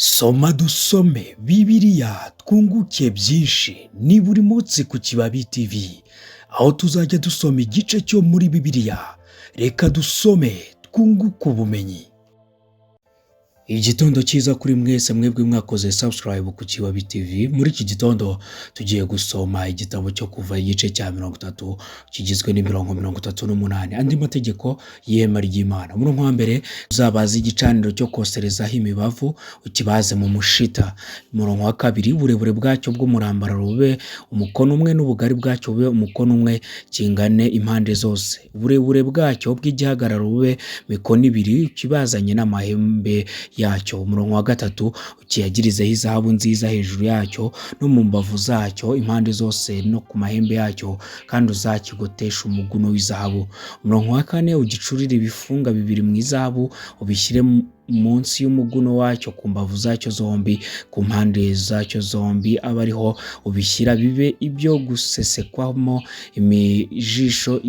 Soma dusome Bibiliya twunguke byinshi ni buri munsi ku Kibabi TV, aho tuzajya dusoma igice cyo muri Bibiliya. Reka dusome twunguke ubumenyi. Igitondo cyiza kuri mwese mwebwe mwakoze subscribe ku Kibabi TV. Muri iki gitondo tugiye gusoma igitabo cyo Kuva, igice cya 30 kigizwe n'imirongo 38. Andi mategeko y'ihema ry'Imana. Umurongo wa mbere: uzabaze igicaniro cyo koserezaho imibavu, ukibaze mu mushita. Umurongo wa kabiri: uburebure bwacyo bw'umurambararo bube umukono umwe, n'ubugari bwacyo bube umukono umwe, kingane impande zose. Uburebure bwacyo bw'igihagararo bube mikono 2, ukibazanye n'amahembe yacyo. Umurongo wa gatatu: ukiyagirizeho izahabu nziza hejuru yacyo no mu mbavu zacyo impande zose no ku mahembe yacyo, kandi uzakigotesha umuguno w'izahabu. Umurongo wa kane: ugicurire ibifunga bibiri mu izahabu, ubishyire munsi y'umuguno wacyo ku mbavu zacyo zombi, ku mpande zacyo zombi abe ariho ubishyira, bibe ibyo gusesekwamo imijisho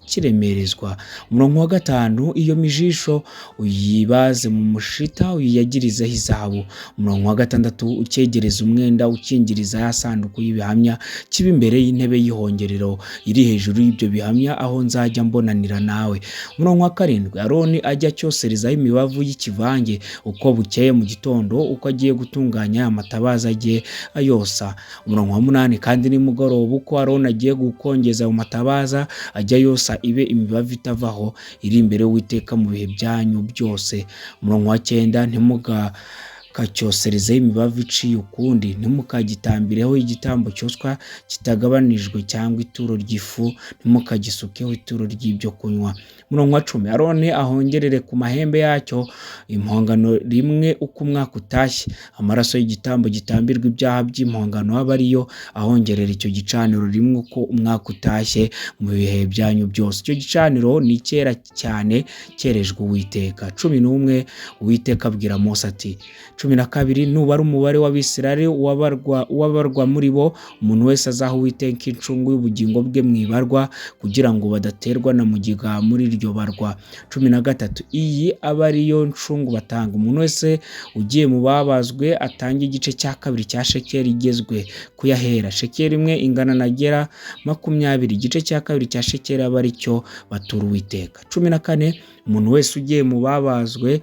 kiremerezwa. Umurongo wa gatanu: iyo mijisho uyibaze mu mushita, uyiyagirizeho izahabu. Umurongo wa gatandatu: ucyegereze umwenda ukingiriza ya sanduku y'ibihamya, kiba imbere y'intebe y'ihongerero iri hejuru y'ibyo bihamya, aho nzajya mbonanira nawe. Umurongo wa karindwi: Aroni ajya acyoserezaho imibavu y'ikivange uko bukeye mu gitondo, uko agiye gutunganya amatabaza ajye ayosa. Umurongo wa munani: kandi nimugoroba, uko Aroni agiye gukongeza mu matabaza, ajya ayosa, ibe imibavu itavaho iri imbere y'Uwiteka mu bihe byanyu byose. Umurongo wa cyenda: ntimugakacyoserezeho imibavu iciye ukundi, ntimukagitambireho igitambo cyoswa kitagabanijwe cyangwa ituro ry'ifu, ntimukagisukeho ituro ry'ibyo kunywa. Umurongo wa 10: Aroni ahongerere ku mahembe yacyo impongano rimwe uko umwaka utashye, amaraso y'igitambo gitambirwa ibyaha by'impongano abe ariyo ahongerera icyo gicaniro rimwe uko umwaka utashye mu bihe byanyu byose. Icyo gicaniro ni icyera cyane, cyerejwe Uwiteka. 11: Uwiteka abwira Mose ati: 12: nubara umubare w'Abisirayeli, uwabarwa muri bo, umuntu wese azaha Uwiteka incungu y'ubugingo bwe mu ibarwa, kugira ngo badaterwa na mugiga muri iryo barwa. 13: iyi aba ariyo ncungu batanga: umuntu wese ugiye mu babazwe atange igice cya kabiri cya shekeli igezwe kuyahera. Shekeli imwe ingana na gera 20. Igice cya kabiri cya shekeli aba ari cyo batura Uwiteka. 14: umuntu wese ugiye mu babazwe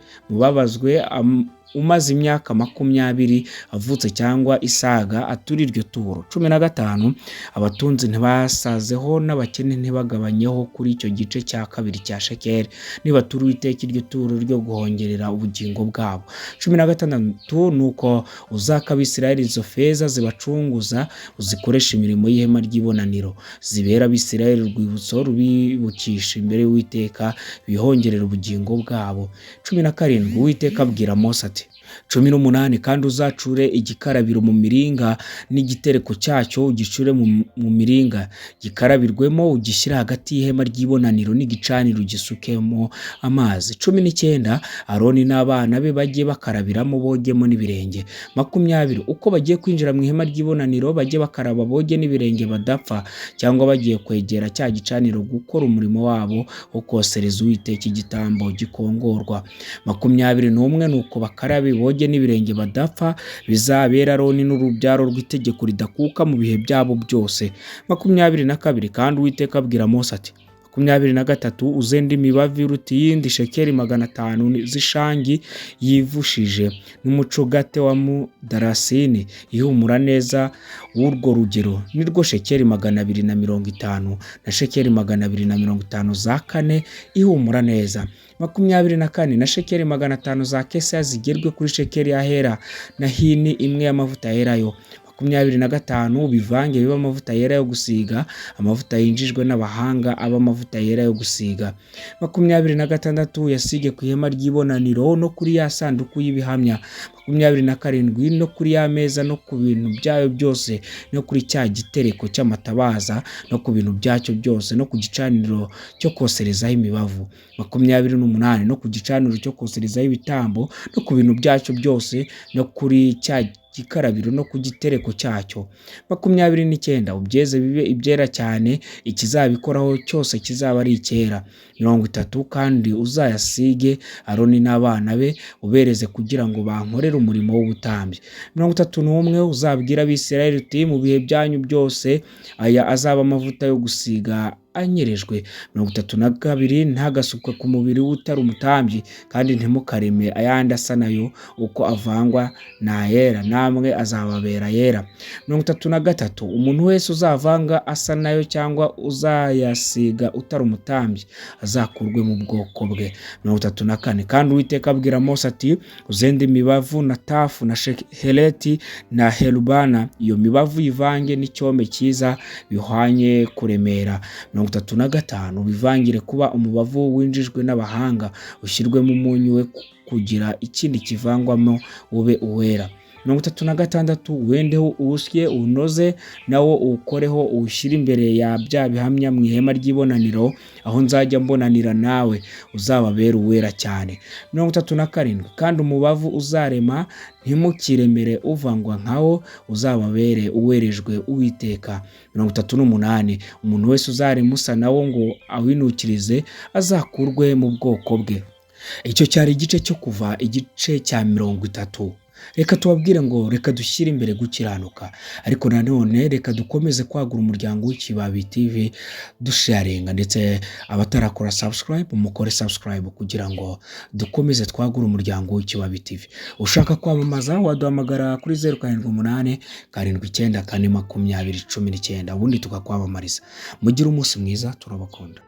umaze imyaka 20 avutse cyangwa isaga atura iryo turo. 15: abatunzi ntibasazeho n'abakene ntibagabanyeho kuri icyo gice cya kabiri cya shekeli, nibatura Uwiteka iryo turo ryo guhongerera ubugingo bwabo. 16: nuko uzaka Abisirayeli izo feza zibacunguza, uzikoresha imirimo y'ihema ry'ibonaniro, zibera Abisirayeli urwibutso rubibukisha imbere y'Uwiteka, bihongerera ubugingo bwabo. 17: Uwiteka abwira Mose ati: 18: kandi uzacure igikarabiro mu miringa, n'igitereko cyacyo ugicure mu miringa, gikarabirwemo, ugishyire hagati y'ihema ry'ibonaniro n'igicaniro, ugisukemo amazi. 19: Aroni n'abana be bajye bakarabiramo, bogemo n'ibirenge. 20: uko bagiye kwinjira mu ihema ry'ibonaniro bajye bakaraba, boge n'ibirenge, badapfa, cyangwa bagiye kwegera cya gicaniro gukora umurimo wabo wo kosereza Uwiteka igitambo gikongorwa. 21: nuko bakarabe, boge n'ibirenge, badapfa, bizabera Aroni n'urubyaro rw'itegeko ridakuka mu bihe byabo byose. 22: kandi Uwiteka abwira Mose ati: 23: uzende imibavu iruta iyindi, shekeli 500 z'ishangi yivushije, n'umucugate wa mudarasini ihumura neza w'urwo rugero, nirwo shekeli 250, na shekeli 250 za kane ihumura neza. 24: na shekeli 500 za kesiya zigerwe kuri shekeli y'ahera, na hini imwe y'amavuta yerayo. 25: bivange bibe amavuta yera yo gusiga, amavuta yinjijwe n'abahanga aba amavuta yera yo gusiga. 26: yasige ku ihema ry'ibonaniro no kuri ya sanduku y'ibihamya. 27: no kuri ya meza no ku bintu byayo byose, no kuri cya gitereko cy'amatabaza no ku bintu byacyo byose, no ku gicaniro cyo koserezaho imibavu. 28: no ku gicaniro cyo koserezaho ibitambo no ku bintu byacyo byose, no kuri cya gikarabiro no ku gitereko cyacyo. 29 Ubyeze bibe ibyera cyane, ikizabikoraho cyose kizaba ari icyera. 30 Kandi uzayasige Aroni n'abana be, ubereze kugira ngo bankorere umurimo w'ubutambyi. 31 Uzabwire Abisirayeli uti mu bihe byanyu byose aya azaba amavuta yo gusiga anyerejwe. 32 Ntagasukwe ku mubiri w'utari umutambyi, kandi ntimukareme ayandi asa nayo, uko avangwa ni ayera, namwe azababera ayera. 33 Umuntu wese uzavanga asa nayo cyangwa uzayasiga utari umutambyi azakurwe mu bwoko bwe. 34 Kandi Uwiteka abwira Mose ati uzende imibavu na tafu na sheheleti na herubana, iyo mibavu uyivange n'icyome cyiza bihwanye kuremera. 35 Ubivangire kuba umubavu winjijwe n'abahanga, ushyirwemo umunyu we kugira ikindi kivangwamo, ube uwera. 36 Wendeho uwusye uwunoze, nawo uwukoreho, uwushyire imbere ya bya bihamya mu ihema ry'ibonaniro, aho nzajya mbonanira nawe, uzababere uwera cyane. 37 Kandi umubavu uzarema ntimukiremere uvangwa nkawo, uzababere uwerejwe Uwiteka. 38 Umuntu wese uzarema usa nawo ngo awinukirize azakurwe mu bwoko bwe. Icyo cyari igice cyo Kuva igice cya 30. Reka tubabwire ngo reka dushyire imbere gukiranuka, ariko nanone reka dukomeze kwagura umuryango w'Ikibabi TV dusharinga, ndetse abatarakora subscribe mukore subscribe kugira ngo dukomeze twagure umuryango w'Ikibabi TV. Ushaka kwamamaza waduhamagara kuri 078 79 4 20 19, ubundi tukakwamamariza. Mugire umunsi mwiza, turabakunda.